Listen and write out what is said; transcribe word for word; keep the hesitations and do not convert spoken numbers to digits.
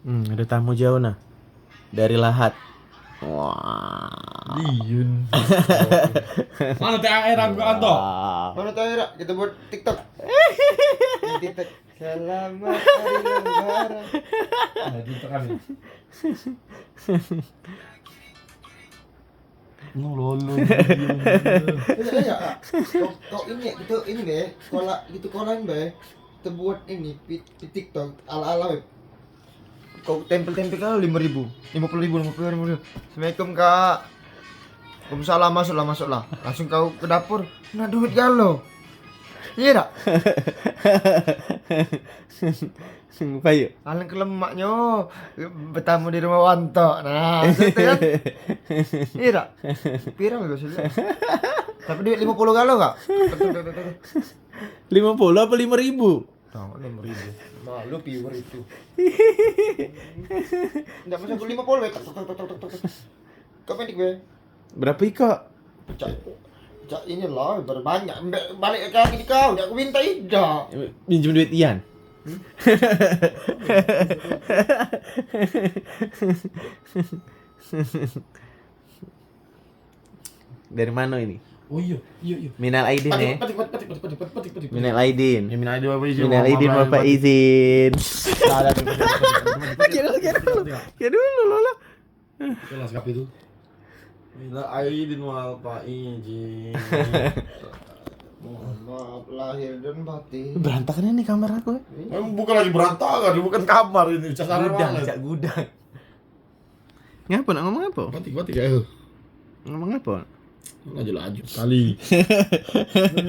Hmm, ada tamu jauh nah. Dari Lahat. Wah. Liun. Mana T H R aku kan toh? Wah. Mana tahu ya, Rak? Kita buat TikTok. Ini TikTok. Selamat hari lebaran. Nah, gitu kan. Nang lolo. Iya, iya. Kau, kau ini ya, kita ini deh, sekolah gitu sekolahan be. Kita buat ini di, di TikTok ala-ala web. Kau tempel-tempel kau lima ribu, lima puluh ribu, lima puluh ribu. Assalamualaikum kak. Waalaikumsalam, masuklah, masuklah. Langsung kau ke dapur, nak duit galo. Iya tak? Payu. Alangkah lemaknyo betamu di rumah wantok. Nah, itu kan. Iya tak? Viral gak sih? Tapi duit lima puluh galo gak? Lima puluh apa lima ribu? Tahu lima ribu. Malu viewer itu. Ndak masuk lima puluh. Tok, tok, tok, tok, tok, tok. Kau pendek be. Berapa ikak? Cak, cak inilah berbanyak. Mbak, balik ke lagi kau, dak aku minta ida. Minjem duit Ian. Dari mana ini? Oh iya, iya, iya. Minal aidin ya. Patik, patik, patik, patik, patik, patik, patik. Minal aidin. Ya, minal aidin, Bapak, izin. Minal aidin, Bapak, izin. Kira dulu, kira dulu. Kira dulu, Lola. Kelas kap itu. Minal aidin wal faizin. Mohon maaf lahir dan batin. Berantakan ini kamar aku. Ya. Bukan lagi berantakan, bukan kamar ini, casaran Gudang, banget. Cak, gudang. Ngapa, nak ngomong apa? Patik, patik ya. Ngomong apa? Laju-laju kali.